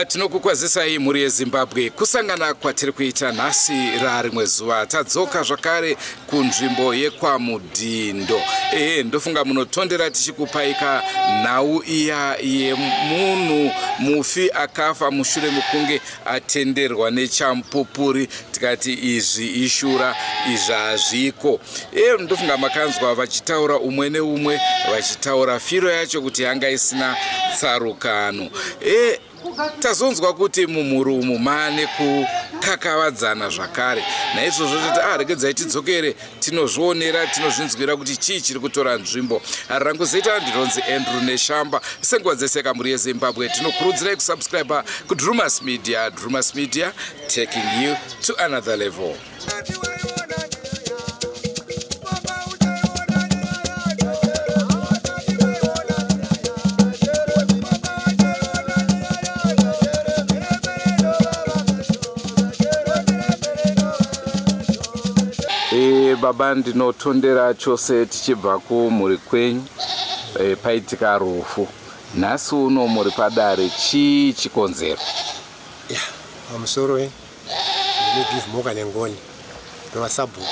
Tinokukwazisai mhuri yeZimbabwe. Kusangana kwatiri kuita nhasi rarimwe zuva, tadzoka zvakare kunzvimbo yekwaMudhindo. Ehe, ndofunga munotondera tichikupaika nhau iya yemunhu mufi akafa mushure mekunge atenderwa nechamupupuri, tikati izvi ishura, izvi hazviko. Ndofunga makanzwa vachitaura umwe neumwe vachitaura firo yacho kuti yanga isina tsarukano. Tazonzwa kuti mumhuri umu mane kukakavadzana zvakare, naizvozvo tati regedzai tidzokere tinozvionera, tinozvinzwira kuti chii chiri kutora nzvimbo. Rangu zita ndinonzi Andrew Neshamba. Senguva dzese kamhuri yeZimbabwe, tinokurudzirai kusubscribe kuDrumas Media. Drumas Media, taking you to another level. Baba, ndinotondera chose tichibva kumhuri kwenyu. Paitika rufu nhasi uno, muri padare, chii chikonzero? Ya, pamusoro. Ndine Give Kanengoni, ndova sabhuku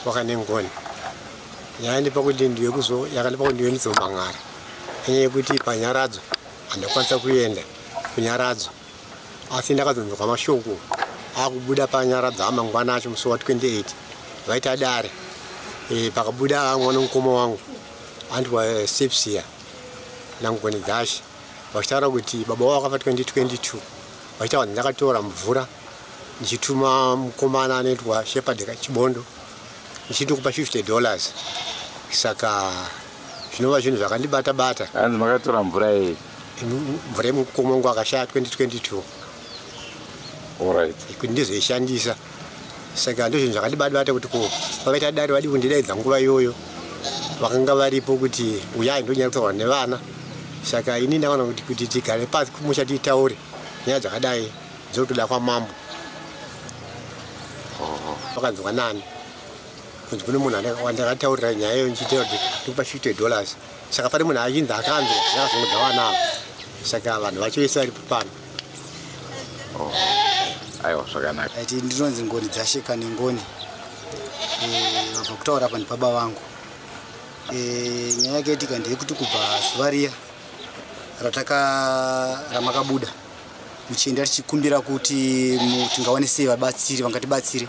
waKanengoni. Yakandipa kuti ndiwe kuzo yakandipa kuti ndiwe ndizomang'ara inyaya yekuti panyaradzo handakwanisa kuenda kunyaradzo, asi ndakazonzwa mashoko akubuda panyaradzo amangwana acho, musi wa28 vaita dare. Pakabuda mwana mukoma wangu andiwa Sepsia naNgoni Dzashe vachitaura kuti baba wavo vakafa 2022, vachitaura kuti ndakatora mvura ndichituma mukomana anoitwa Shepard Chibondo ndichitokupa $50. Saka zvinova zvinhu zvakandibata bata. Hanzi makatora mvura iyi? Mvura yemukoma wangu akashaya 2022. Alright. Kuti ndizoishandisa. Saka ndo zvinhu zvakandibata bata kuti ko vakaita dare vadi kundidaidza nguva iyoyo vakanga varipo kuti uyai ndonyanya kutaura nevana. Saka ini ndakaona kuti tigare pasi kumusha tiitaure nyaya dzakadai dzotoda kwamambo. Vakanzwa nani kunzi kune munhu wandakataurira nyaya iyo ndichitaura kuti ndikupa $50? Saka pane munhu achinzi akanzwa, yakazongudza vana ava. Saka vanhu vacho vese varipo pano. Aiwa, zvakanaka. Aiti ndinonzi Ngoni Dzashe Kanengoni. Vabva kutaura pani baba vangu. Nyaya yakaitika ndeyekuti kubva zuva riya rataka ramakabuda muchienda tichikumbira kuti tingawane sei vabatsiri vangatibatsire,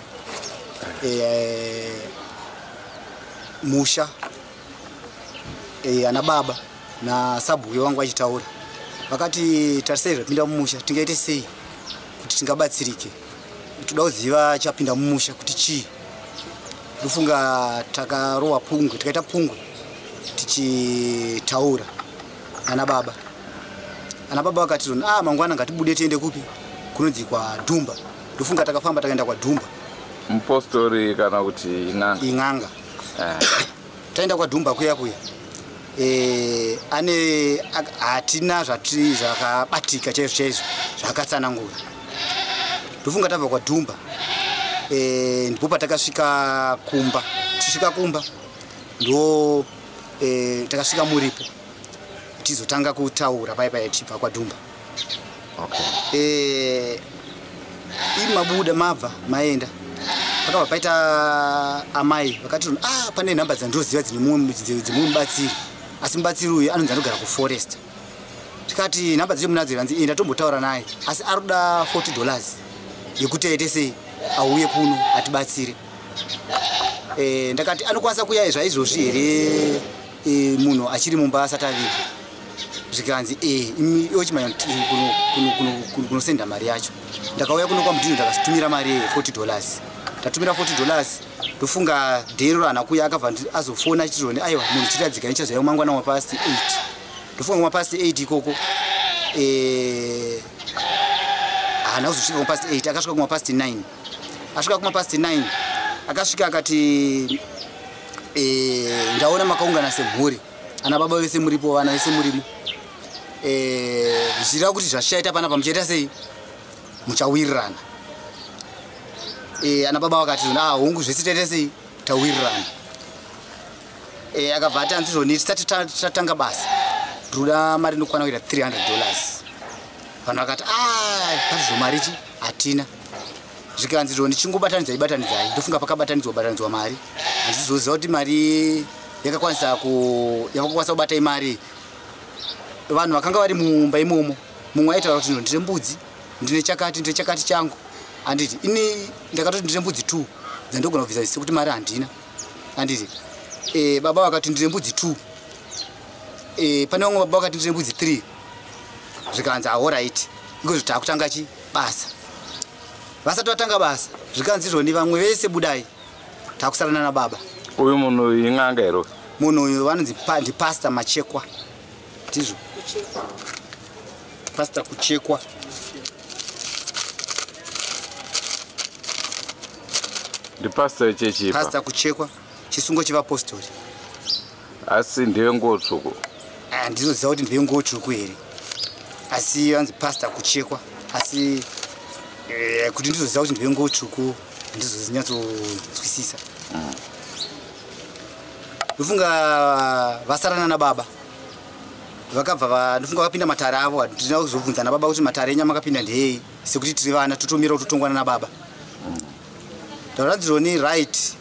musha, ana baba nasabhuku vangu vachitaura, vakati tarisai zvapinda mumusha, tingaite sei kuti tingabatsirike? Toda kuziva chapinda mumusha kuti chii. Ndofunga takarohwa pungwe, tikaita pungwe tichitaura nana baba. Ana baba vakati, "Ah, mangwana ngatibude tiende kupi, kunonzi kwaDhumba." Ndofunga takafamba takaenda kwaDhumba. Mupostori kana kuti in'anga? In'anga. Taenda kwaDhumba kuya kuya, ane hatina zvati zvakabatika chaizvo chaizvo zvakatsanangura. Ndofunga tabva kwaDhumba, ndipo patakasvika kumba. Tichisvika kumba ndo takasvika muripo, tizotanga kutaura pai pai tichibva kwaDhumba. Imi mabuda mabva maenda, pakabva paita amai vakati, "Ah, pane nhamba dzandinoziva dzine dzimwe mubatsiri, asi mubatsiri uyu anonzi anogara kuforest." Tikati, "Nhamba dzacho munadzo?" Hanzi, "Enda tombotaura naye, asi ari kuda $40 yekuti aite sei, auye kuno atibatsire." Ndakati, "Anokwanisa kuuya zvaizvozvi here, munhu achiri mumba asati avigwa?" Zvikanzi, "E, iwe chimanya kunosenda mari yacho." Ndakauya kuno kwaMudhino, ndakatumira mari ye$40. Ndatumira $40, ndofunga dhero haana kuuya. Akabva azofona achiti, "Aiwa, munhu chiradzika, nichazouya mangwana mapast 8." Ndofunga kumapast 8 ikoko, haana kuzosvika kumapast 8, akasvika kumapast 9. Asvika kumapast 9, akasvika akati, "Ndaona makaungana semhuri, ana baba vese muripo, vana vese murimo. Zvichireva kuti zvazvichaita panapa muchaita sei, muchawirirana." Ana baba vakati, "Ah, hongu, zvese taita sei, tawirirana." Akabva ati, "Hanzi zvoni tisati tatanga basa, ndinoda mari inokwana kuita $300." Vanhu vakati parizvo mari chi hatina. Zvikanzi zvo ndichingobatanidzai batanidzai. Ndofunga pakabatanidzwa batanidzwa mari. Handizoziva kuti mari yakakwanisa kubata imari. Vanhu vakanga vari mumba imomo, mumwe aitaura kuti ndine mbudzi, ndine chakati, ndine chakati changu. Handiti ini ndakatoti ndine mbudzi 2 dzandogona kubvisa sekuti mari handina. Handiti baba vakati ndine mbudzi 2. Pane vamwe baba vakati ndine mbudzi 3. Zvikanzi alright, ikozvo takutanga chi basa. Vasati vatanga basa, zvikanzi zvoni vamwe vese budai, takusarana nababa. Uyu munhu in'anga here? Munhu uyu vanonzi ndipastor Machekwa. Ndizvo? Pastor Kuchekwa. Ndipastor wechechi? Pastor Kuchekwa, chisungo chevapostori. Asi ndevenguo tsvuku? Handizoziva kuti ndevenguo tsvuku here, asi vanzi Pastor Kuchekwa. Asi kuti ndizoziva kuti ndevenguo tsvuku handizonyatsonzwisisa. Ndofunga vasarana nababa vakabva, ndofunga vakapinda matare avo. Handina kuzobvunza nababa kuti matare enyu makapinda ndeyei, sekuti tiri vana totomira kutotongwana nababa. Ndaranzi right,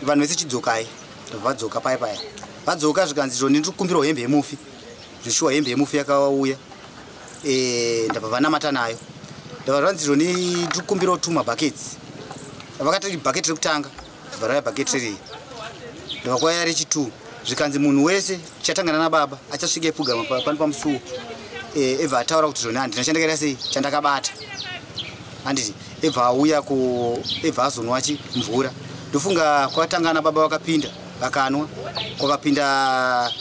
vanhu vese chidzokai. Ndabva vadzoka paya paya. Vadzoka zvikanzi zvoni ndiri kukumbirawo hembe yemufi. Zvishuwa hembe yemufi yakauya. Ndabva vanamata nayo. Ndabva zvanzi zvoni ndiri kukumbirawo 2 mabhaketsi. Vakati bhaketi rekutanga, ndabva rauya bhaketi riri. Ndabva kwauya rechi2. Zvikanzi munhu wese chatangana nababa achasvika epfugama pano pamusuwo. Ebva ataura kuti zvoni handina chandakaita sei chandakabata. Handiti ebva auya ebva azonwa chi mvura. Ndofunga kwatangana baba vakapinda vakanwa, kwakapinda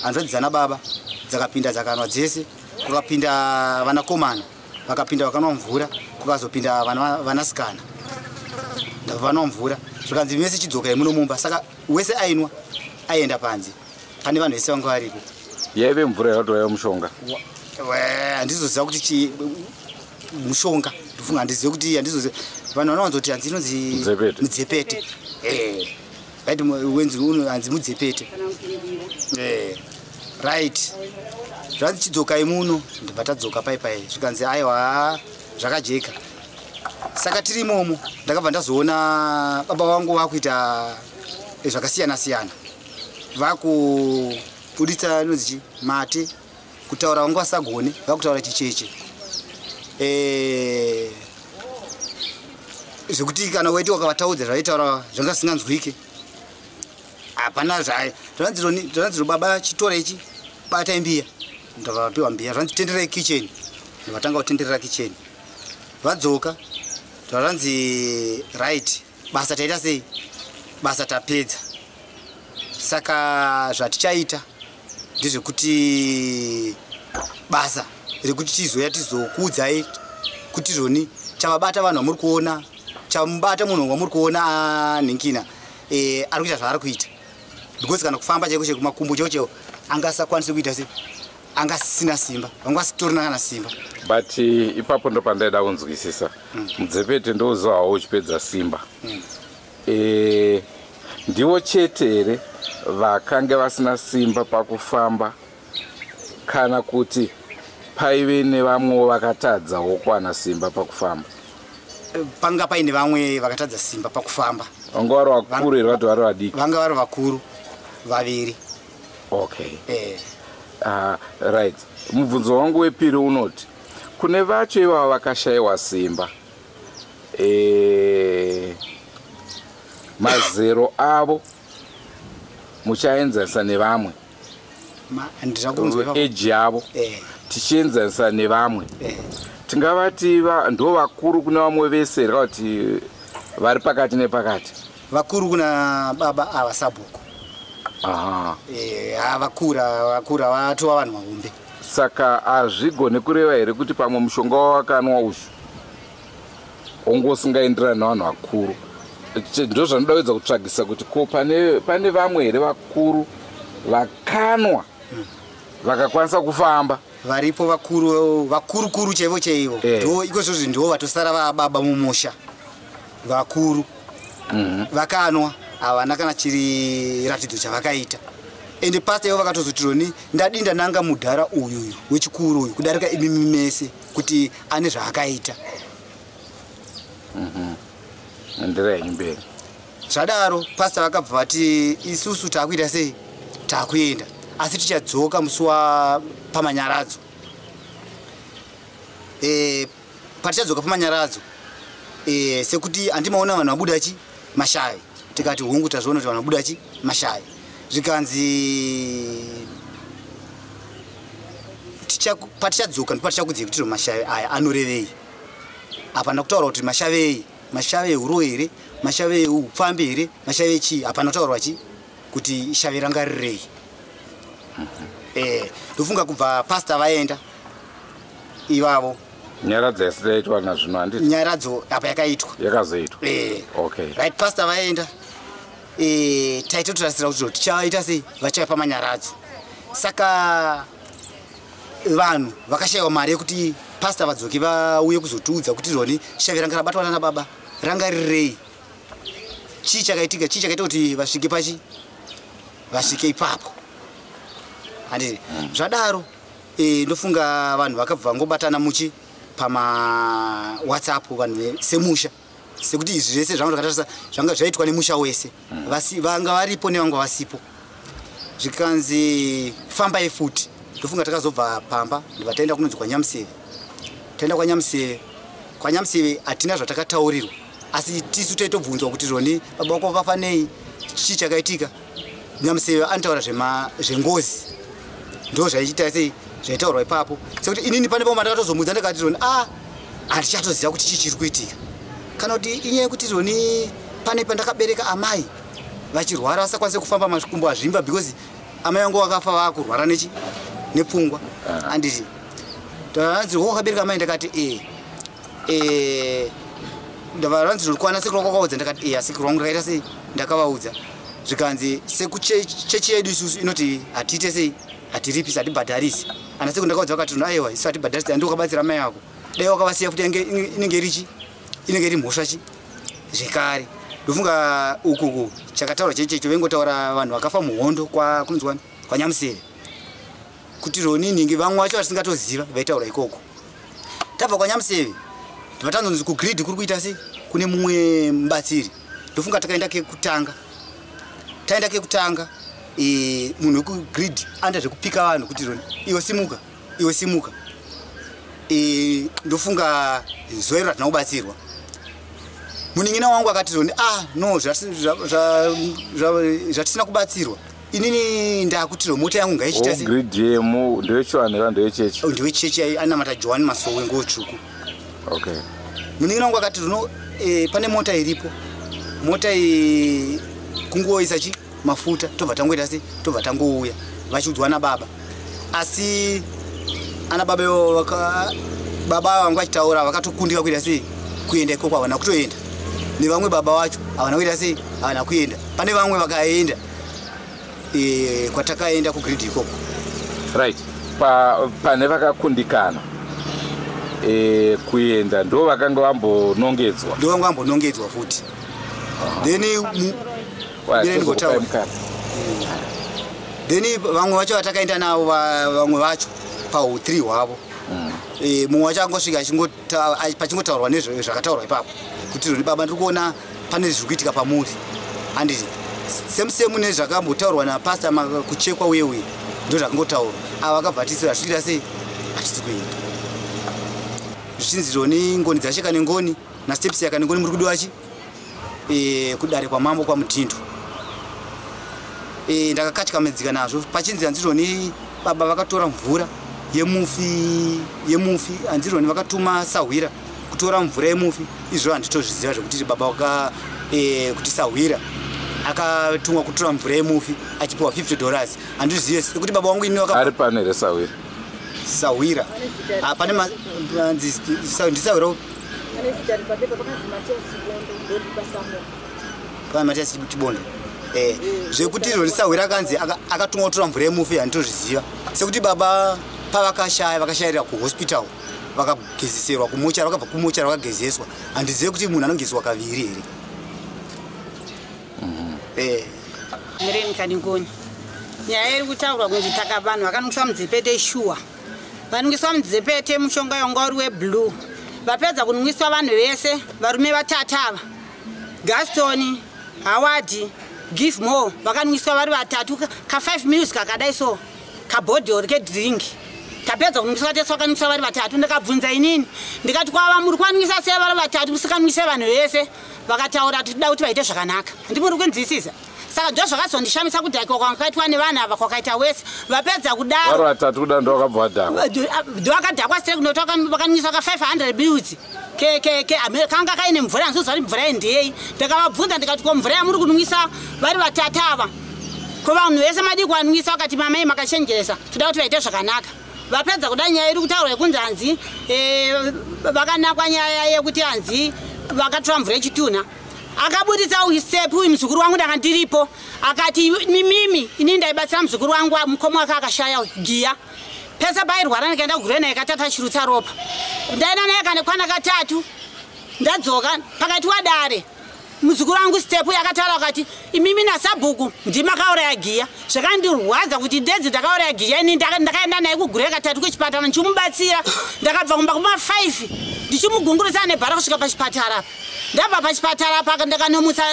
hanzvadzi dzana baba dzakapinda dzakanwa dzese, kwakapinda vanakomana vakapinda vakanwa mvura, kwakazopinda vanasikana ndabva vanwa mvura. Zvikanzi mese chidzokai muno mumba. Saka wese ainwa aienda panze pane vanhu vese vanga varipo. Yaive mvura yakatouya mushonga? Handizoziva kuti mushonga. Ndofunga handizive kuti handizoziva. Vanhu vanowanzoti hanzi inonzi mudzepete. Right, wenzi hanzi mudzepete. Right. Zvanzi chidzokai muno, ndibva tadzoka pai pai. Zvikanzi aiwa zvakajeka. Saka tiri imomo ndakabva ndazoona baba vangu vakuita zvakasiyana siyana. Vakubuditsa inonzi chi mate, kutaura vangu vasagone, vakutaura chicheche. Zvekuti kana waiti wakavataudza zvaitaura zvanga zvisinganzwike. Hapana zvayo. Zvanzi baba chitora ichi, batai mbiya. Ndabva vapiwa mbiya. Zvanzi tenderai kitchen. Ndavatanga kutenderera kitchen. Vadzoka, zvanzi right, basa taita sei? Basa tapedza. Saka zvatichaita ndezvekuti basa rekuti tizoya tizokuudzai kuti zvoni chavabata vanhu vamuri kuona, chamubata munhu wamuri kuona anhinkina ari kuita zvaari kuita. Because kana kufamba chaiko chaiko makumbo chaiko chaiko angasakwanisi kuita sei, angasina simba, vanga vasitorina kana simba. But ipapo ndo pandaida kunzwisisa. Mudzepete ndouziva hawo uchipedza simba. Ndivo chete here vakange vasina simba pakufamba, kana kuti paive nevamwewo vakatadzawo kuwana simba pakufamba? Panga paine vamwe vakatadza simba pakufamba. Vanga vari vakuru here vati vari vadiki? Vanga vari vakuru vaviri. Okay. Right. Mubvunzo wangu wepiri unoti kune vacho ivava vakashayiwa simba, mazero avo muchaenzanisa nevamwe, eji yavo tichienzanisa nevamwe, tingavati ndo vakuru kune vamwe vese here kana kuti vari pakati nepakati? Vakuru kuna baba ava sabhuku. Vakura vatova vanhu vahombe. Saka hazvigone kureva here kuti pamwe mushonga wawakanwa uyu onge usingaenderani nevanhu vakuru? Ndo zvanoda kuedza kutsvagisa kuti ko pane vamwe here vakuru vakanwa vakakwanisa kufamba? Varipo vakuru vakurukuru chaivo chaivo. Ndo ikozvozvi ndo vatosara vababa mumusha vakuru. Vakanwa havana kana chiri ratidzo chavakaita. Ende pasta ivo vakatozoti roni ndadi ndananga mudhara uyu wechikuru uyu kudarika imimi mese kuti ane zvaakaita. Enderai mberi. Zvadaro pasta vakabva vati isusu taakuita sei, taakuenda, asi tichadzoka musi wapamanyaradzo. Patichadzoka pamanyaradzo sekuti handimaona vanhu vabuda chi mashavi, tikati hungu tazviona kuti vanhu vabuda chi mashavi. Zvikanzi patichadzoka ndopatichakudzei kuti mashavi aya anorevei. Hapana kutaura kuti mashavi ei, mashavi ehuro here, mashavi eupfambi here, mashavi echii, hapana kutaurwa chi kuti shavi ranga rirei. Ndofunga kubva pasta vaenda ivavo nyaradzo yasati yaitwa nazvino handiti? Nyaradzo apa yakaitwa, yakazoitwa. Okay. Right, pasta vaenda taitotarasira kuti tichaita sei, vachauya pamanyaradzo. Saka vanhu vakashayiwa mari yekuti pasta vadzoke vauye kuzotiudza kuti roni shavi ranga rabatwa nana baba ranga rirei, chii chakaitika, chii chakaita kuti vasvike pachi vasvike ipapo handiti? Zvadaro ndofunga vanhu vakabva vangobatana muchi pama WhatsApp vanhu semusha, sekuti izvi zvese zvanga zvakatarisa zvanga zvaitwa nemusha wese, vanga varipo nevanga vasipo. Zvikanzi fambai futi. Ndofunga takazobva pamba ndibva taenda kunonzi kwaNyamuseve. Taenda kwaNyamuseve, kwaNyamuseve hatina zvatakataurirwa, asi tisu taitobvunzwa kuti roni baba wako wakafa nei, chii chakaitika. Nyamuseve anotaura zvengozi, ndo zvaiita sei zvaitaurwa ipapo. Sekuti inini pane pamwe ndakatozomudza ndakati roni handichatoziva kuti chii chiri kuitika, kana kuti inyaya yekuti roni pane pandakabereka amai vachirwara vasakwanise kufamba makumbo azvimba because amai vangu vakafa vakurwara nechi nepfungwa handiti? Tanzi wakabereka amai, ndakati ndavanzi rikwana sekuru kwakaudza, ndakati asekuru vangu ndakaita sei, ndakavaudza. Zvikanzi sekuchechi yedu isusu inoti hatiite sei, hatiripisi, hatibhadharisi. Ana sekuru ndakaudza vakati aiwa isu hatibhadharisi, handi wakabatsira amai vako, dai wakavasiya futi inenge irichi inenge iri mhosva chi zvekare. Ndofunga ukuku chakataurwa chechecho vengotaura vanhu vakafa muhondo kunonzi kwaNyamuseve kuti roni ningi vamwe vacho vatisingatoziva vaitaura ikoko. Tabva kwaNyamuseve vatanzonzi kugrid kuri kuita sei kune mumwe mubatsiri. Ndofunga takaenda kekutanga, taenda kekutanga munhu wekugrid anoita zvekupika vanhu kuti roni iwe simuka, iwe simuka. Ndofunga zuva iro ratina kubatsirwa. Munin'ina wangu akati roni no zvatisina kubatsirwa inini ndakutiro mota yangu ngaichita sei. Grid yemu ndewechivanhu ndewechechi? Ndewechechi, anamata Johani Masowe ngotsvuku. Okay. Munin'ina wangu akati rino pane mota iripo, mota iyi kungoisa chi mafuta tobva tangoita sei, tobva tangouya vachiudzwa nababa. Asi ana baba baba vangu vachitaura vakatokundika kuita sei kuenda ikoko, havana kutoenda. Nevamwe baba vacho havana kuita sei, havana kuenda. Pane vamwe vakaenda kwatakaenda kugrid ikoko. Right. Pane vakakundikana kuenda ndo vakanga vambonongedzwa, ndo vanga vambonongedzwa futi. Then then vamwe vacho vatakaenda navo vamwe vacho pa3 hwavo mumwe wacho angosvika pachingotaurwa nezvakataurwa ipapo kuti roni baba ndiri kuona pane zviri kuitika pamuri handiti, semusemu nezvakambotaurwa napasta kuchekwa uye uye ndo zvakangotaurwa. Ava vakabva tisi hazviita sei, hatisi kuenda. Zvichinzi roni ngoni dzasheka nengoni nastepsi yakanengoni muri kudiwa chi kudare kwamambo kwaMutindo. Ndakakatyamedzika nazvo pachinzi hanzironi baba vakatora mvura yemufi, hanzironi vakatuma sahwira kutora mvura yemufi. Izvo handitozviziva zvekuti baba waka kuti sahwira akatumwa kutora mvura yemufi achipiwa $50. Handizvizive sekuti baba wangu ini ari pano here sahwira? Sahwira pane ndisahwira pane Matias Chibondo. Zvekuti izvo ndisahwira akanzi akatumwa kutora mvura yemufi handitozviziva sekuti baba pavakashaya vakashayirira kuhospital vakagezeserwa kumochari, vakabva kumochari vakagezeswa. Handizive kuti munhu anogezeswa kaviri here. Mireni Kaningoni. Nyaya iri kutaurwa kunzi taka vanhu vakanwiswa mudzepete shuwa. Vanwiswa mudzepete mushonga wanga uri weblue. Vapedza kunwiswa vanhu vese, varume vatatu ava. Gaston, Howard, Give More vakanwiswa vari vatatu ka 5 minutes kakadai so kabhodhoro kedrink. Tapedza kunwiswa tese vakanwiswa vari vatatu. Ndakabvunza inini ndikati kwava muri kwanwisa sei vari vatatu musikanwise vanhu vese? Vakataura kuti toda kuti vaite zvakanaka. Ndimuri kunzwisisa. Saka ndo zvakazondishamisa kudhakwa kwakaitwa nevanhu ava kwakaita wese. Vapedza kudaro vari vatatu kuda ndo vakabva vadhakwa. Ndo vakadhakwa sei kunoti vakanwiswa ka 500 mils kanga kaine mvura, handizoziva kuti mvura iyi ndeyei. Ndakavabvunza ndikati ko mvura yamuri kunwisa vari vatatu ava ko vanhu vese madii kuvanwisa? Vakati mamai makachenjeresa, toda kuti vaite zvakanaka. Vapedza kuda nyaya iri kutaurwa yekunzi hanzi vakanakwa nyaya yekuti hanzi vakatora mvura yechitunha. Akabudisa uyu step uyu muzukuru wangu ndanga ndiripo, akati mimimi inini ndaibatsira muzukuru wangu mukoma wake akashaya uyu Giya. Pese pairwara ndikaenda kugure naye katatu achirutsa ropa. Ndaenda naye kanekwana katatu ndadzoka pakati wadare. Muzukuru wangu step uyu akataura akati imimi nasabhuku ndimakauraya Giya. Zvakandirwadza kuti ndedzi ndakauraya Giya ini ndakaenda naye kugure katatu kuchipatara ndichimubatsira. Ndakabva kumba kuma 5 ndichimugungurisa nebhara kusvika pachipatara apa. Ndabva pachipatara apa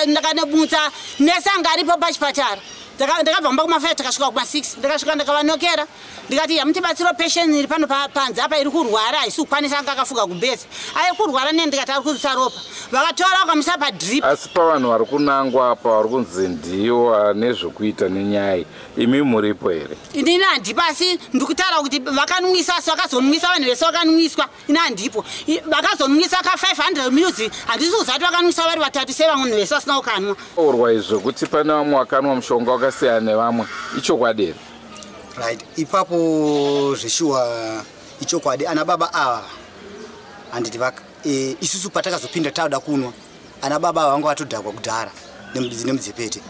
ndakanomutsa nesi anga aripo pachipatara. Ndakabva kumba kuma 5 takasvika kuma 6. Ndakasvika ndakavanokera ndikati yamutibatsiro patient iri pano panze apa iri kurwara haisi kukwanisa, anga akafuga gumbezi ari kurwara neni ndikati ari kurutsa ropa. Vakatora vakamuisa padrip. Asi pavanhu vari kunangwa apa vari kunzi ndiwo ane zvekuita nenyaya imi muripo here? Inini handipo, asi ndikutaura kuti vakanwisa, asi vakazonwisa vanhu vese vakanwiswa, ini handipo. Vakazonwisa ka 500 mils, handisi kuziva kuti vakanwisa vari vatatu sei vamwe vanhu vese vasina kukanwa. Taurwa izvo kuti pane vamwe vakanwa mushonga wakasiyana nevamwe, ichokwadi here? Right, ipapo zveshuwa ichokwadi. Ana baba ava handiti isusu patakazopinda tauda kunwa, ana baba ava vanga vatodhakwa kudhara nemudzepete.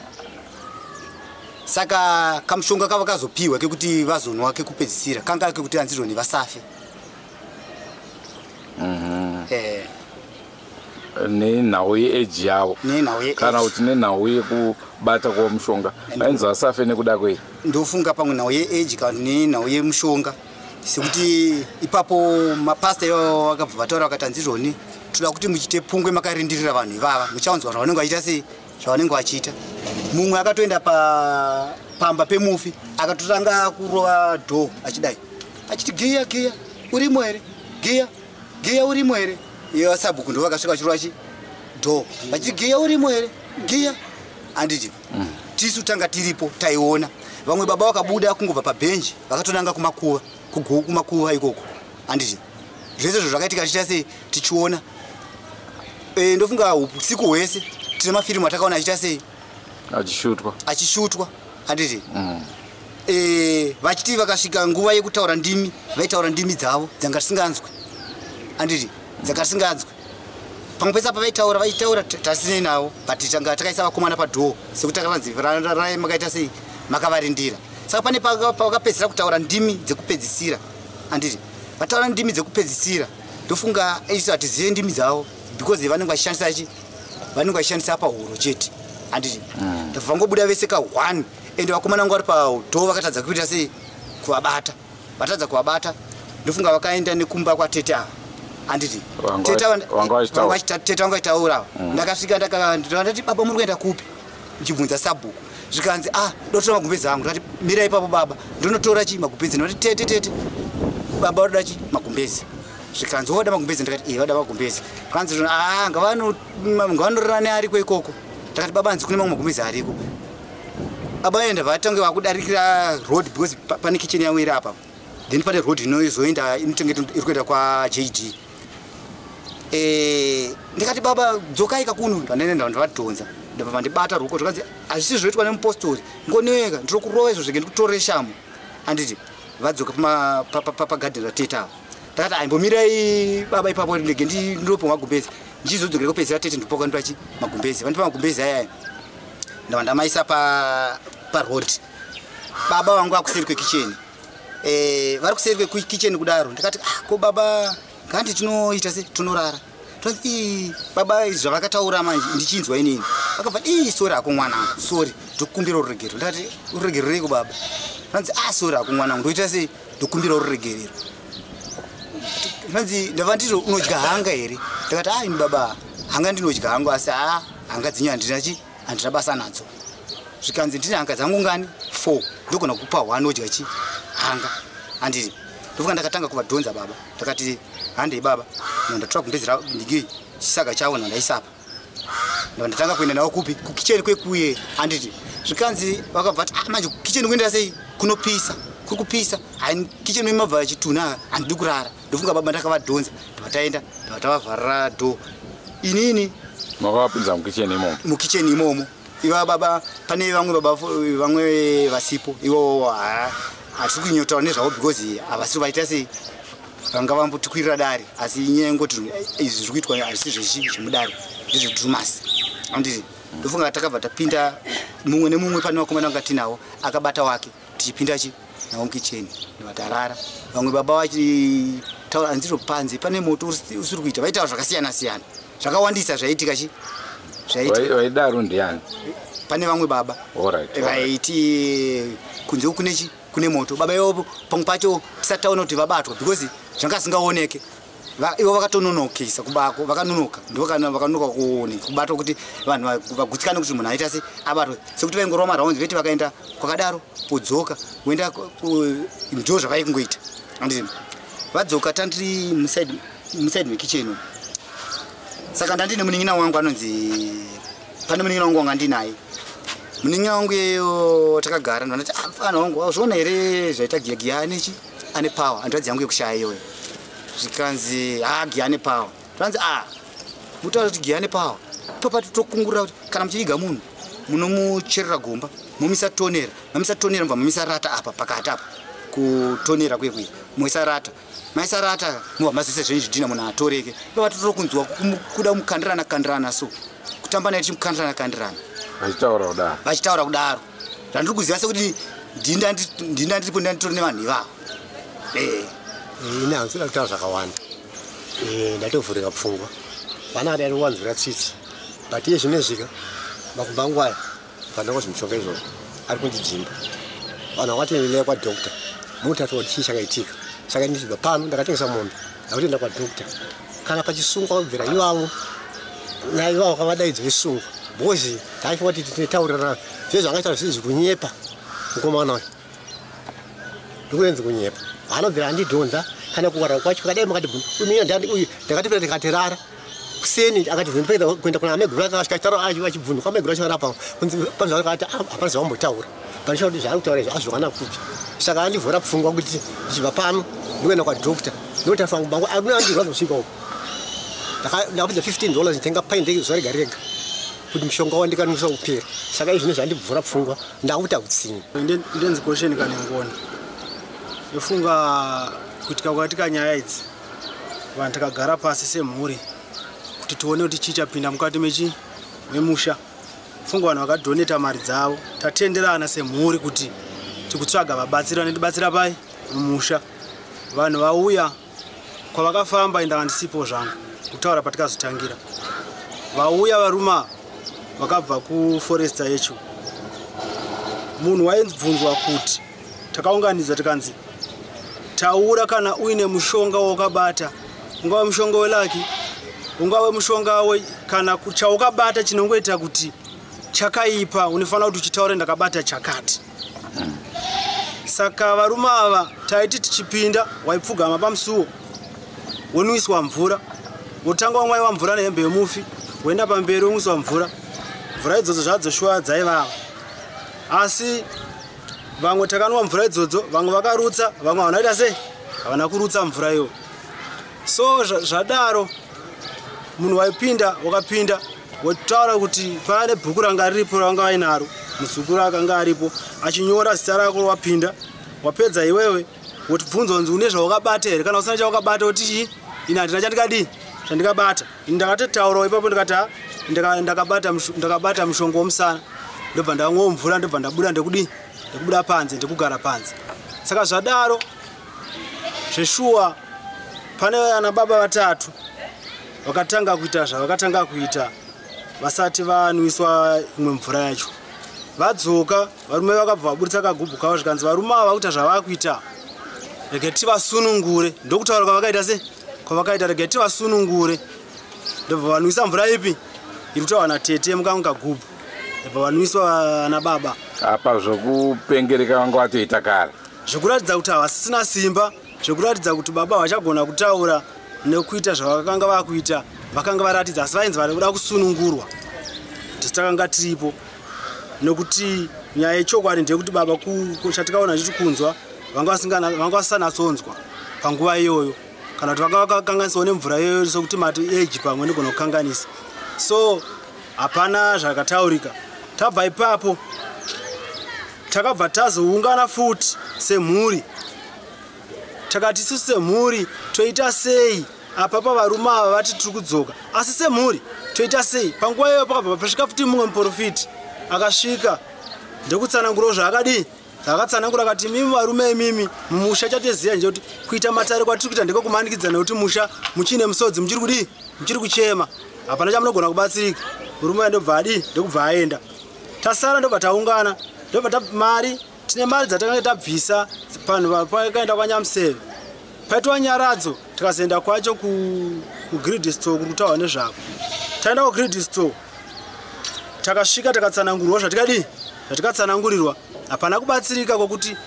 Saka kamushonga kava kazopiwa kekuti vazonwa kekupedzisira kanga kekuti hanzizvoni vasafe. Nenhau yeeji yavo kana kuti nenhau yekubata kwomushonga vainzi vasafe nekuda kwei? Ndofunga pamwe nhau yeeji kana nenhau yemushonga, sekuti ipapo mapasta ivavo vakabva vataura vakati hanzizvoni toda kuti muchiite pungwe makarindirira vanhu ivava, muchaunzwa zvavanenge vachiita sei, zvavanenge vachiita. Mumwe akatoenda pamba pemufi akatotanga kurova dhoo achidai achiti Giya Giya urimo here, Giya Giya urimo here. Iye vasabhuku ndo vakasvika vachirova chi dhoo vachiti Giya urimo here, Giya. Handiti tisu tanga tiripo taiona. Vamwe baba vakabuda kungobva pabhenji vakatonanga kumakuva, kumakuva ikoko. Handiti zvese izvo zvakaitika tichiita sei tichiona. Ndofunga usiku hwese tine mafirimu atakaona achiita sei achishutwa. Handiti vachiti vakasvika nguva yekutaura ndimi, vaitaura ndimi dzavo dzanga tisinganzwi. Handiti dzanga tisinganzwi. Pamwe pese apa vaitaura tasinei navo, but tanga takaisa vakomana padhoo sekuti takavanzi rai makaita sei makavarindira. Saka pane pavakapedzisira kutaura ndimi dzekupedzisira. Handiti vataura ndimi dzekupedzisira, ndofunga isu hatizive ndimi dzavo because vanenge vachishandisa chi, vanenge vachishandisa pahuro chete. Handiti ndabva vangobuda vese ka 1 ende vakomana vangu vari padhoo vakatadza kuita sei kuvabata, vatadza kuvabata. Ndofunga vakaenda nekumba kwatete ava. Handiti tete vanga vachitaura. Ndakasvika ndati baba muri kuenda kupi, ndichibvunza sabhuku. Zvikanzi ndotora magumbezi angu. Ndakati mira ipapo baba, ndonotora chi magumbezi. Ndakati tete tete baba vanoda chi magumbezi. Zvikanzi voda magumbezi. Ndakati vada magumbezi. Kanzi ngavanorara neariko ikoko. Ndakati baba hanzi kune mamwe magumbezi ariko. Baba vaenda vatange vakudarikira road because pane kitchen yavo iri apa. Then pane road inozoenda inotenge iri kuenda kwa JD. Ndikati baba dzokai kakuno. Ndanaenda ndavadhonza. Ndabva vandibata ruoko zvikanzi hazvisi zvoitwa nemupostori, ngoneka ndiri kurova izvo zvege ndikutorere shamu. Handiti vadzoka pagadheni ratete ava. Ndakati aimbomirai baba ipapo ndege ndinopa magumbezi. Ndichizodzokera kupedzisira tete ndipoka ndipachi magumbezi. Vandipa magumbezi aya. Ndabva ndamaisa paroad. Baba vangu vakuseri kwekicheni. Vari kuseri kwekicheni kudaro. Ndakati ko baba ngandi tinoita sei tinorara. Tonzi ii baba izvi zvavakataura manje ndichinzwa inini. Vakabva ii sorry hako mwanangu, sorry, ndokumbira ruregerero. Ndakati ruregerero reiko baba? Vanzi ah sorry hako mwanangu, ndoita sei, ndokumbira ruregerero. Vanzi ndava ndizvo unodya hanga here? Ndakati ah ini baba hanga ndinodya hangu asi ah hanga dzenyu handina chi handina basa nadzo. Zvikanzi ndine hanga dzangu ngani 4 ndogona kupa 1 odya chi hanga handiti. Ndofunga ndakatanga kuvadhonza baba, ndakati handei baba, ndatora kumbedzera ndiki chisaga chavo ndandaisapa. Ndatanga kuenda navo kupi kukicheni kwekuye handiti. Zvikanzi vakabva vati ah manje kukicheni kuenda sei kunopisa, kuri kupisa, kicheni mabva chituna handidi kurara. Ndofunga baba ndakavadhonza ndavataenda ndavatavavharira dho. Inini makavapinza mukicheni imomo, mukicheni imomo iva baba pane vamwe baba vamwe vasipo ivo hatisi kunyotaura nezvavo because havasiri vaita sei vanga vambotikwirira dare, asi inyaya yengoti izvi zviri kuitwa hazvisi zvechi zvemudare ndezvedrumasi handiti. Ndofunga takabva tapinda mumwe nemumwe pane vakomana vanga tinawo akabata wake tichipinda chi navo mukicheni ndavatarara. Vamwe baba vachitaura handizvo panze pane moto usiri kuita, vaitaura zvakasiyana siyana zvakawandisa zvaiitika chi zvaiitika. Vaidaro ndiani? Pane vamwe baba vaiti kunze kune chi kune moto. Baba ivo pamwe pacho tisati taona kuti vabatwa because zvanga zvisingaoneke. Ivo vakatononokesa kubako, vakanonoka ndo kana vakanonoka kuoneka kubatwa kuti vanhu vagutsikane kuti munhu aita sei abatwe, sekuti vaingorova maraundi veti vakaenda kwakadaro podzoka voenda ndo zvavaikungoita handiti. Vadzoka tandiri musaidi mekicheni. Saka ndandine munin'ina wangu anonzi pane munin'ina wangu wanga ndinaye. Munin'ina wangu iyeyo takagara ndandati ah mfana wangu wazviona here zvaita Giya? Giya ane chi ane power, hanzvadzi yangu yekushaya iyoyo. Zvikanzi ah Giya ane power. Zvanzi ah mutaura kuti Giya ane power. Papa totokungurira kuti kana muchiviga munhu munomucherera gomba momisa tonera, mamisa tonera mubva mamisa rata apa pakati apa kutonera kuye kuye moisa rata, maisa rata mubva mazoisa zvenyu zvidhina munhu atoreke. Papa totokunzwa kuda kumukandirana kandirana so kutamba naye tichimukandirana kandirana vachitaura kudaro, vachitaura kudaro. Zvandiri kuziva sekuti ndinda ndiripo ndanditori nevanhu ivavo. Ini handisi kuda kutaura zvakawanda, ndatovhurika pfungwa. Vana vadai kuwanzira tsitsi, but iye zvinezvika makumbo angu aya bva zvimushonga izvozvo ari kundidzimba. Vanhu vakati kwadhokta munotariswa kuti chii chakaitika. Saka ndichibva pano ndakatengesa mombe ndakutoenda kwadhokta. Kana pachisungwa kubvira ivavo naivavo kavadaidza vesungwa because taifunga kuti tinotaurirana zve zvangaita zvinhu zvekunyepa. Mukomana uyu ndikuenzi kunyepa, anobvira andidhonza kana kuwara kwacho kadai makati uyu ndakatopera ndikatirara kuseni akati ndipedza kuenda kuna ameguru akasvika achibvunza kwameguru acho arapa kunzi panzwa akati hapana zvawambotaura panisha kuti zvaari kutaura izvi azviwana kupi. Saka andivhura pfungwa kuti ndichibva pano ndikuenda kwadhokta ndinotariswa bangu andirwadza kusvika uko. Ndakapedza $15 nditenga paindi zuva rega rega kuti mushonga wandikanwisa kupera. Saka izvi zvandibvura pfungwa ndakuita utsinye. Ndenzi Gosheni Kanengoni. Ndofunga kuitika kwakatika nyaya idzi vanhu takagara pasi semhuri kuti tione kuti chii chapinda mukati mechi memusha. Funga vanhu vakadhoneta mari dzavo, tatenderana semhuri kuti tikutsvaga vabatsiri vanotibatsira pai mumusha. Vanhu vauya kwavakafamba indanga ndisipo zvangu kutaura patikazotangira. Vauya varume vakabva kuforesta yecho. Munhu waibvunzwa kuti takaunganidza tikanzi taura kana uine mushonga wakabata, ungave mushonga welaki, ungave mushonga kana chaukabata chinongoita kuti chakaipa, unofanira kuti uchitaure ndakabata chakati. Saka varume ava taiti tichipinda waipfugama pamusuwo wonwiswa mvura, wotanga wamwaiwa mvura nehembe yemufi, woenda pamberi wonwiswa mvura. Mvura idzodzo zvadzoshuwa dzaivava, asi vamwe takanwa mvura idzodzo, vamwe vakarutsa, vamwe havana kuita sei, havana kurutsa mvura iyoyo. So zvadaro munhu waipinda wakapinda wotaura kuti pane bhuku ranga riripo ravanga vainaro, muzukuru akanga aripo achinyora zita rako, wapinda wapedza iwewe wotibvunza kunzi une zvawakabata here, kana usina chawakabata woti chii, ini handina chandikadii chandikabata. Ini ndakatotaurawo ipapo ndikati ndakabata mushonga womusana, ndobva ndamwawo mvura, ndobva ndabuda ndekudii, ndekubuda panze, ndekugara panze. Saka zvadaro zveshuwa pane ana baba vatatu Vakatanga kuita zvavakatanga kuita vasati vanwiswa imwe mvura yacho. Vadzoka varume vakabva vaburitsa kagubhu kavo, zvikanzi varume ava vakuita zvavakuita, rege tivasunungure. Ndokutaura kwavakaita se kwavakaita, rege tivasunungure. Ndobva vanwisa mvura ipi iri kutaurwa natete mukamwe kagubhu, ndobva vanwiswa nababa. Apa zvokupengereka vanga vatoita kare, zvekuratidza kuti havasisina simba, zvekuratidza kuti baba vachagona kutaura nekuita zvavakanga vakuita, vakanga varatidza, asi vainzi vari kuda kusunungurwa. Tisu takanga tiripo, nekuti nyaya yechokwadi ndeyekuti baba chatikaona chiti kunzwa vanga vasanatsonzwa panguva iyoyo, kana kuti vanga vakakanganisawo nemvura iyoyo, sokuti mati eji pamwe ndigona kukanganisa. So hapana zvakataurika. Tabva ipapo takabva tazoungana futi semhuri, takati isusu semhuri toita sei apa pavarume ava vati tiri kudzoka, asi semhuri toita sei? Panguva iyoyo pakabva pasvika futi mumwe muprofiti akasvika ndokutsanangurawo zvaakadii zvakatsanangura, akati imimi varume imimi mumusha chatiziva nje kuti kuita matare kwatiri kuita ndekwekumanikidzana, nekuti musha muchine musodzi, muchiri kudii, muchiri kuchema, hapana chamunogona kubatsirika. Murume uya ndobva adii, ndokubva aenda. Tasara ndobva taungana, ndobva mari tine mari dzatakanga tabvisa panhu pakaenda kwaNyamuseve, paitwa nyaradzo, tikazoenda kwacho kugrid store kuri kutaurwa nezvako. Taenda kugrid store, takasvika takatsanangurirwa zvatikadii zvatikatsanangurirwa. Hapana kubatsirika kwokuti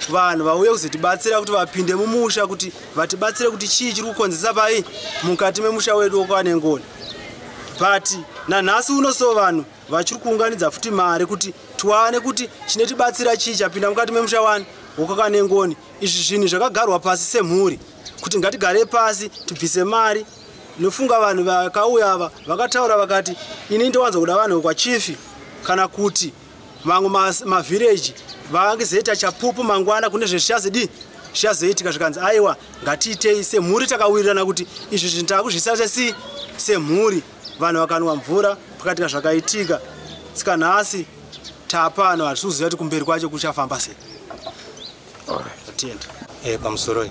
vanhu vauye kuzotibatsira kuti vapinde mumusha, kuti vatibatsire kuti chii chiri kukonzesa pai mukati memusha wedu wokwaNengoni. But nanhasi uno so vanhu vachiri kuunganidza futi mari kuti tiwane kuti chinetibatsira chii chapinda mukati memusha wani wokwaNengoni. Izvi zvinhu zvakagarwa pasi semhuri kuti ngatigare pasi tibvise mari. Nofunga vanhu vakauya ava vakataura vakati ini ndowanza kuda vanhu kwachifi kana kuti vamwe mavhireji vangezoita chapupu mangwana kune zvezvichazodii zvichazoitika. Zvikanzi aiwa, ngatiitei semhuri, takawirirana kuti izvi zvinhu takuzviisa sesi semhuri. Vanhu vakanwa mvura pakatika zvakaitika. Saka nhasi taapano, hatisi kuziva kuti kumberi kwacho kuchafamba sei. Tenda. Pamusoro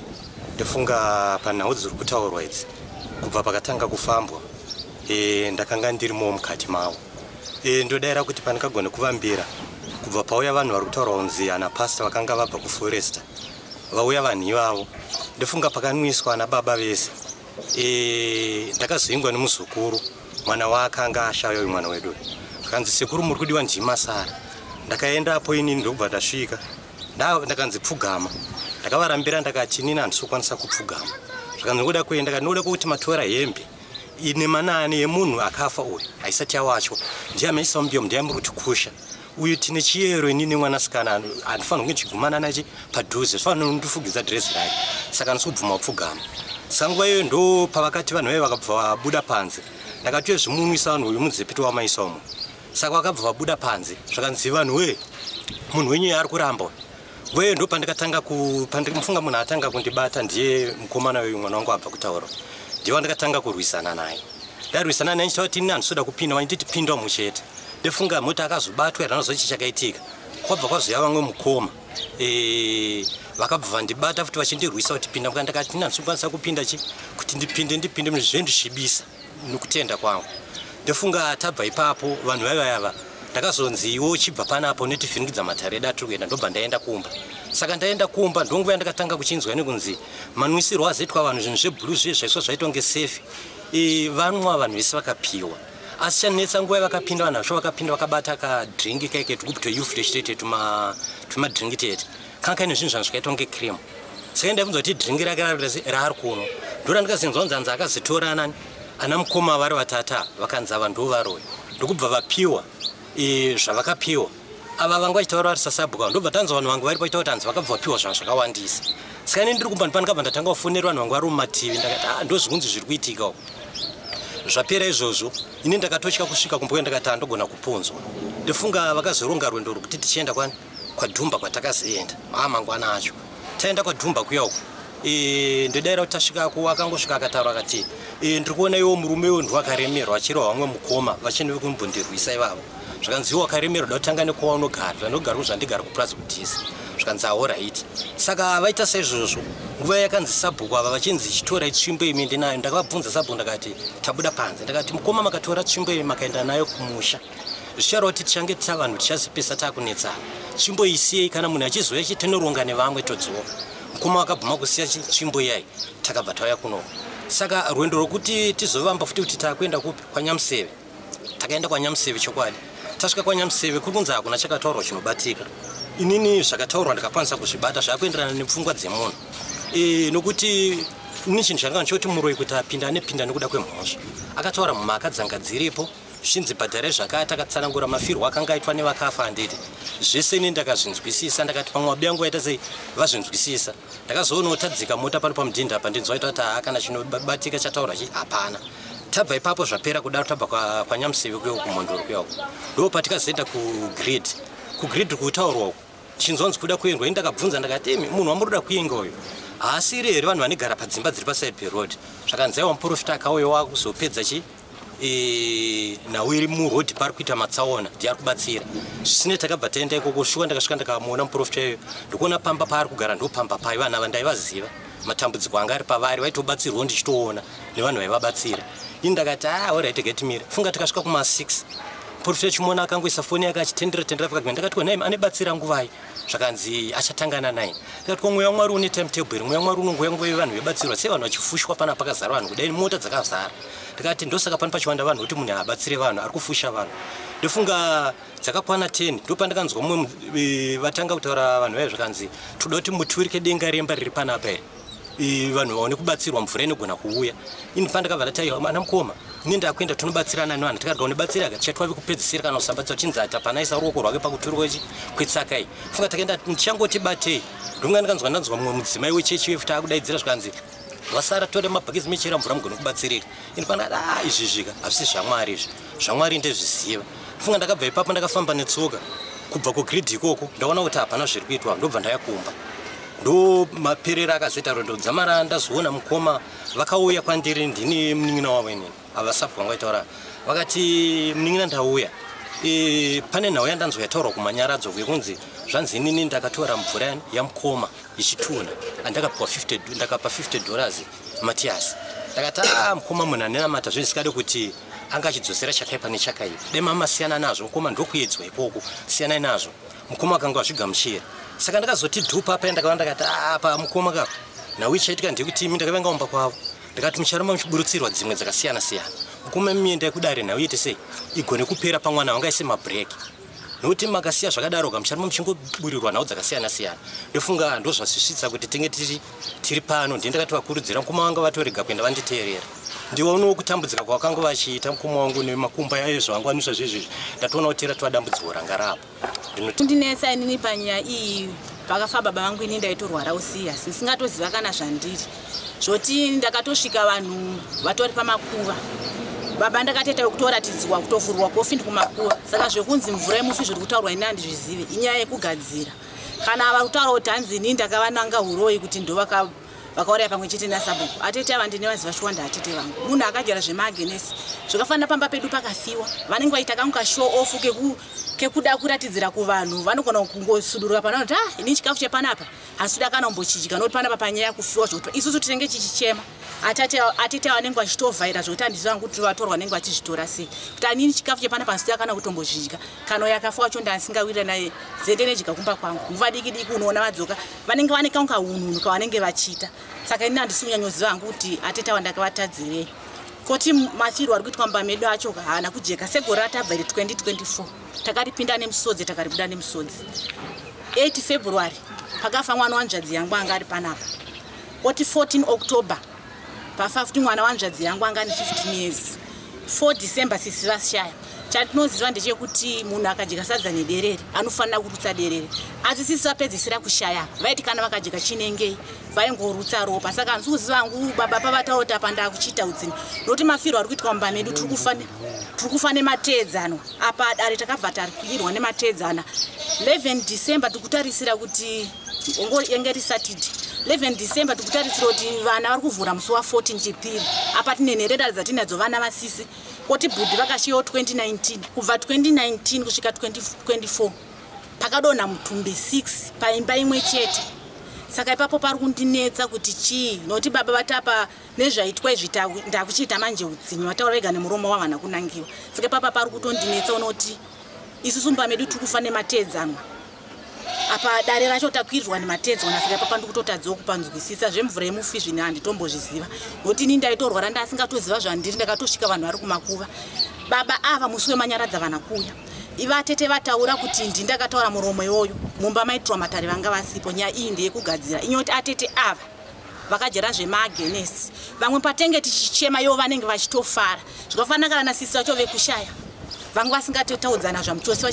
ndofunga panhau dziri kutaurwa idzi, kubva pakatanga kufambwa ndakanga ndirimo mukati mavo. Ndodayira kuti pandikagone kuvambira kubva pauya vanhu vari kutaurwa kunzi ana pasta vakanga vabva kuforesta, vauya vanhu ivavo, ndofunga pakanwiswa ana baba vese. Ndakazoingwa nemuzukuru, mwana waakanga ashaya uyu mwana wedu, akanzi sekuru muri kudiwa ndimasara. Ndakaendapo inini ndokubva ndasvika, ndakanzi pfugama. Ndakavarambira ndakati inini handisi kukwanisa kupfugama. Zvakanzi ndokuda kuenda, ndinoda kuti matora hembe ine manani yemunhu akafa uyu haisati yawacho, ndiye amaisa mumbiyo, ndiye muri kutikusha uyu, tine chiyero inini mwanasikana handifanira kunge ndichigumana nachi padhuze, zvifanira kundifugidza dhirezi rake, saka handisi kubvuma kupfugama. Saka nguva iyoyo ndo pavakati vanhu vaive vakabva vabuda panze. Ndakati uye zvimunwisa vanhu uyu mudzepito wamaisa umo. Saka vakabva vabuda panze, zvakanzi vanhu we munhu wenyu ari kuramba. Nguva iyoyo ndo pandikatanga pandimufunga munhu atanga kundibata ndiye mukomana uyu mwana wangu abva kutaura, ndiye wandakatanga kurwisana naye. Ndarwisana naye ndichitaura kuti ini handisi kupinda, vanditi pinda muchete. Ndofunga mota akazobatwa ranozo chi chakaitika, kwabva kwazoya vamwe mukoma vakabva vandibata futi vachindirwisa kuti pinda. Ndakati ini handisi kukwanisa kupinda chi kuti ndipinde zvendisvibisa nokutenda kwangu. Ndofunga tabva ipapo vanhu vaiva ndakazonzi iwo chibva panapo netivhiringidza matare edu atiri kuenda. Ndobva ndaenda kumba. Saka ndaenda kumba ndonguva yandakatanga kuchinzwa nekunzi manwisirwo azoitwa vanhu zvinhu zvebhuru zviye zvaiswa zvaitwa ngesefi, vanwa vanhu vese vakapiwa. Asi chanetsa nguva yavakapinda vanhu vacho vakapinda vakabata kadhiringi kaike tukubto youth techitoite tumadhiringi tete kanga kaine zvinhu zvanhu zvakaitwa ngecream. Saka ndaibvunza kuti dhiringi rake raari kuno, ndora ndikazinzwa kunzi hanzi akazitora anani ana mukoma vari vatata, vakanzi ava ndo varoyi, ndokubva vapiwa zvavakapiwa. Ava vanga vachitaura vari sasabhuka, ndobva tanzwa vanhu vangu vari paita kuti hanzi vakabva vapiwa zvanhu zvakawandisa. Saka ini ndiri kumba ndikabva ndatanga kufonera vanhu vangu vari mumativi, ndakati ah, ndozvikunzi zviri kuitika uko. Zvapera izvozvo ini ndakatotya kusvika kumba, ndakati handogona kupunzwa. Ndofunga vakazoronga rwendo rwekuti tichienda kwadhumba kwatakazoenda mangwana acho. Taenda kwadhumba kuya uko, ndodayira kuti tasvikako akangosvika akataura akati ndiri kuona iwo murume iwo ndiwakaremerwa achirwa vamwe mukoma vachine kumbondirwisa ivavo. Zvakanzi iwo wakaremerwa, da kutanga nekwaunogara, zvanogara kuzvandigara kupurazi kudhisi. Zvikanzi alright. Saka vaita saizvozvo, nguva yakanzi sabhuku ava vachinzi chitorai tsvimbo imi ndinayo. Ndakavabvunza sabhuku, ndakati tabuda panze, ndakati mukoma, makatora tsvimbo imi makaenda nayo kumusha, zvichara kuti tichange tavanhu tichazipesa takunetsana. Tsvimbo isiyei, kana munhu achizouya chitinoronga nevamwe todzoka. Mukoma vakabvuma kusiya tsvimbo iyai, takabva tauya kunoko. Saka rwendo rwokuti tizovamba futi kuti takuenda kupi, kwaNyamuseve. Takaenda kwaNyamuseve. Chokwadi tasvika kwaNyamuseve, kuri kunzi hakuna chakataurwa chinobatika. Inini zvakataurwa ndakakwanisa kuzvibata, zvakuenderana nepfungwa dzemunhu, nokuti ini chinhu changa ndichoti muroyi kuti apinda anepinda nekuda kwemhosva. Akataura mhaka dzanga dziripo, zvichinzi bhadharai zvakati. Akatsanangura mafirwo akanga aitwa nevakafa, handiti? Zvese ini ndakazvinzwisisa. Ndakati pamwe vabi yangu vaita sei, vazvinzwisisa. Ndakazoonawo tadzika mota pano pamudhindha apa, ndinzwa ita kuti haa, kana chinobatika chataurwa chi hapana. Tabva ipapo, zvapera kudaro, tabva kwaNyamuseve kuya kuMhondoro kuya, ndo patikazoenda kugrid. Kugrid kutaurwa uku, tichinzwanzi kuda kuendwa. Ini ndakabvunza, ndakati imi, munhu wamuroda kuinga uyu haasiri here vanhu vanogara padzimba dziri paside peroad? Zvakanzi aiwa, muprofita akauya wakuzopedza chi nhau iri murodhi, pari kuita matsaona, ndiye ari kubatsira. Zvisinei takabva taenda ikoko. Shuwa ndakasvika, ndakamuona muprofita iyoyo, ndikuona pamba paari kugara, ndo pamba pai. Vanhu ava ndaivaziva, matambudziko anga ari pavari, vaitobatsirwawo, ndichitoona nevanhu vaivabatsira. Ini ndakati a alright, getimire funga. Tikasvika kuma6, muprofita chimuona akangoisa foni yake achitendera tendera pakagima. Ndakati ko nai, anebatsira nguvai? Zvakanzi achatangana 9. Ndikati ko mweya waMwari une timetable here? Mweya waMwari unongoya nguva yevanhu vebatsirwa sei? Vanhu vachifushwa pana, pakazara vanhu kudai, mota dzakazara. Ndikati ndosaka pano pachiwanda vanhu, kuti munhu abatsire vanhu ari kufusha vanhu. Ndofunga dzakakwana 10, ndopandakanzwa mumwe vatanga kutaura vanhu vaya. Zvakanzi toda kuti muturike denga remba riri panapa here, vanhu vaone kubatsirwa, mvura inogona kuuya. Ini pandakabva ndati aiwa, ana mukoma, ini ndakuenda, tonobatsirana nevanhu. Tikarga unobatsira tichatwave kupedzisira kana kusambatsira. Chinzi ati hapana ruoko rwake pakuturwa ichi kwetsaka iyi. Funga takaenda, ndichangoti batei, ndonga ndikanzwa, ndanzwa mumwe mudzimai wechechi wefuti akudaidzira. Zvikanzi vasara tore mabhakisi mechera mvura mugone kubatsirika. Ini pandakati a izvi zvika hazvisi zvaMwari, izvi zvaMwari ndezviziva. Funga ndakabva ipapo, ndakafamba netsoka kubva kugrid ikoko. Ndaona kuti hapana zviri kuitwa, ndobva ndayakumba. Ndo maperero akazoita rwendo dzamara ndazoona mukoma vakauya kwandiri. Ndini munin'ina wavo inini. Ava sabhuku vanga vaitaura, vakati munin'ina, ndauya, pane nhau yandanzwa yataurwa kumanyaradzo yekunzi zvanzi inini ndakatora mvura yamukoma ichitunha, andakapiwa 50, ndakapa $50 Matias. Ndakati a mukoma, munhu anenamata zvinhu zvisikade kuti anga achidzosera chakaipa nechakaipa. Dai mamasiyana nazvo mukoma, ndokuedzwa ikoko, siyanai nazvo mukoma. Akanga azvigamuchira. Saka ndakazoti dhupa apa, ndakava ndakati apa mukoma ka, nhau ichaitika ndekuti imi ndakavenga umba kwavo. Ndakati mucharamba muchiburutsirwa dzimwe dzakasiyana siyana mukoma, miendai kudare, nhau iite sei, igone kupera pamwana wangaise mabhureki, nokuti makasiya zvakadaro ka, mucharamba muchingoburirwa nhau dzakasiyana siyana. Ndofunga ndozvasvisvitsa kuti tinge tiri pano. Ndiye ndakati vakurudzira mukoma vanga vatorega kuenda, vanditeerera. Ndiwaonawo kutambudzika kwavakanga vachiita mukoma wangu nemakumba ayo zvavangwaniswa zvezvizvi. Ndatoona kuti ratova dambudziko ranga rapo. Ndinetsa inini panyaya iyi. Pakafa baba vangu, ini ndaitorwara usiyasi, ndisingatoziva kana zvandiri. Zvoti ndakatosvika vanhu vatori pamakuva baba, ndakatoita wekutoratidzwa kutovhurwa coffin kumakuva. Saka zvekunzi mvura yemufi zviri kutaurwa, ini handizvizive. Inyaya yekugadzira. Kana vari kutaura kuti hanzi ini ndakavananga uroyi kuti ndo vakauraya pamwe chete nasabhuku, atete ava ndine vaziva shuwa. Atete vangu munhu akadyara zvemagenesi zvakafanira. Pamba pedu pakafiwa, vanenge vaita kangu kashow off kekuda kuratidzira kuvanhu. Vanogona kungosudurika pana kuti ah, ini chikafu chepanapa handisuda kana kumbochidya, nokuti panapa panyaya kufiwa, zvokuti isusu tinenge tichichema. Atete vanenge vachitovhaira, zvokuti handiziva kuti vatorwa vanenge vachizvitora sei, kuti anini chikafu chepanapa handisuda kana kutombozvidya. Kana yakafa wacho ndandisingawirira naye zende nedya kumba kwangu. Nguva diki diki unoona vadzoka, vanenge vane kangu kahunhunhu kavanenge vachiita. Saka ini handisi kunyanyoziva hangu kuti atete ava ndakavatadzirei. Koti mafirwo ari kuitwa mumba medu acho haana kujeka. Segore ratabva iri 2024, takaripinda nemusodzi, takaribuda nemusodzi. 8 February pakafa mwana wanzvadzi yangu anga ari panapa. Koti 14 October pafa futi mwana wanzvadzi yangu anga ane 15 years. 4 December sisi vashaya. Chatinoziva ndechekuti munhu akadya sadza nederere anofanira kurutsa derere, asi sisi vapedzisira kushaya vaiti kana vakadya chinengei vaingorutsa ropa. Saka handisi kuziva hangu baba pavataura kuti apa ndakuchiita utsini, nokuti mafirwo ari kuitwa mumba medu, tiri kufa nemateedzano. Apa dare takabva takwirwa nemateedzana. 11 December tikutarisira kuti yenge risatidi 11 December, tikutarisira kuti vana vari kuvhura musi wa14 Chipiri. Apa tine nherera dzatinadzo, vana vasisi. Koti bhudhi vakashiyawo 2019. Kubva 2019 kusvika 2024. Pakadonha mutumbi 6 paimba imwe chete. Saka ipapo pari kundinetsa kuti chii, nokuti baba vatapa nezvaitwa izvi ndakuchiita manje utsinye, vataura vega nemuromo wavana kunangiwa. Saka ipapa pari kutondinetsa unoti isusu mumba medu tiri kufa nemateedzanwa. Apa dare racho takwirirwa nemateedzwana, saka ipapa ndikutotadzawo kupanzwisisa zvemvura yemufi zvine handitombozviziva. Nokuti ini ndaitorwara ndasingatoziva zvandiri, ndakatosvika vanhu vari kumakuva. Baba ava musi wemanyaradza vana kuuya. Ivatete vataura kuti ndi ndakataura muromo iwoyo, mumba maitirwa matare vanga vasipo. Nyaya iyi ndeyekugadzira. Inyoti atete ava vakajera zvemagenesi. Vamwe patenge tichichema ivo vanenge vachitofara. Zvikafanana kana nasisi vacho vekushaya. Vanga vasingatotaudzana zvamuchose,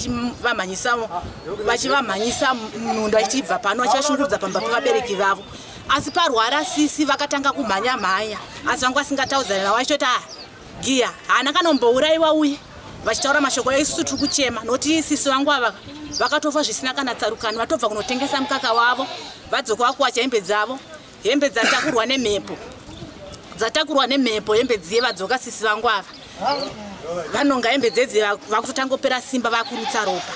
vachivamhanyisa munhu vachibva pano vachivashungurudza pamba pevabereki vavo. Asi parwara sisi vakatanga kumhanya mhanya, asi vanga vasingataudzani navo vachitoti ah giya haana kanombouraiwa uye vachitaura mashoko isusu tiri kuchema. Nokuti sisi vangu ava vakatofa zvisina kana tsarukano, vatobva kunotengesa mukaka wavo, vadzoka vakuwacha hembe dzavo, hembe dzatakurwa nemhepo, dzatakurwa nemhepo hembe dziye, vadzoka sisi vangu ava vanonga hembe dzedzi vakutotangopera simba, vakurutsa ropa,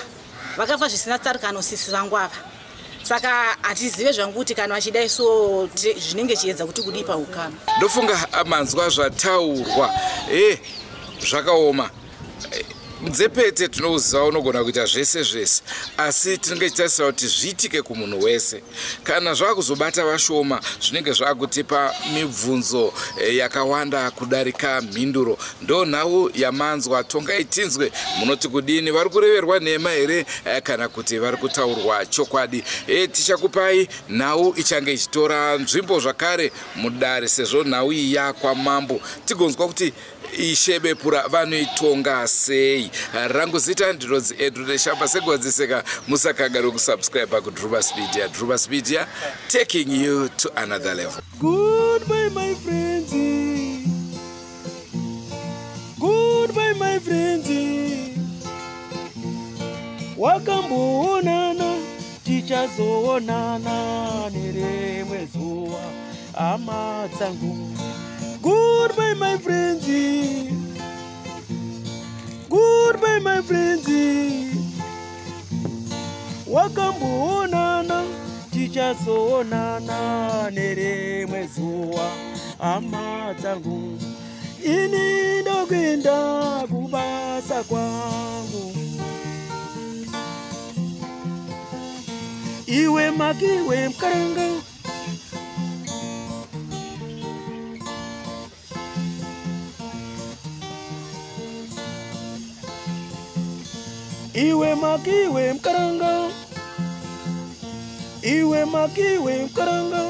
vakafa zvisina tsarukano sisi vangu ava. Saka hatizive zvangu kuti kana vachidai so zvinenge chiedza kuti kudii paukama. Ndofunga manzwa zvataurwa. Zvakaoma. Mudzepete tinouziva unogona kuita zvese zvese, asi tinenge tichitarisira kuti zviitike kumunhu wese. Kana zvakuzobata vashoma zvinenge zvakutipa mibvunzo yakawanda kudarika mhinduro. Ndo nhau yamanzwa, tongai tinzwe munoti kudini, vari kureverwa nhema here kana kuti vari kutaurwa chokwadi. Tichakupai nhau ichange ichitora nzvimbo zvakare mudare, sezvo nhau iyi yakwamambo, tigonzwa kuti Ishe Bepura vanoitonga sei. Rangu zita ndinonzi Andrew Neshamba, segwadziseka musakanganwe kusubscribe kuDrewmas Media. Drewmas Media, taking you to another level. Goodbye my friends, goodbye my friends. Wakamboonana tichazoonana nerimwe zuva hama dzangu. Goodbye my friends, goodbye my friends. Wakamboonana tichazoonana nerimwe zuva hama dzangu. Ini ndokuenda kubasa kwangu. Iwe makiwe mkaranga, iwe makiwe mkaranga, iwe makiwe mkaranga.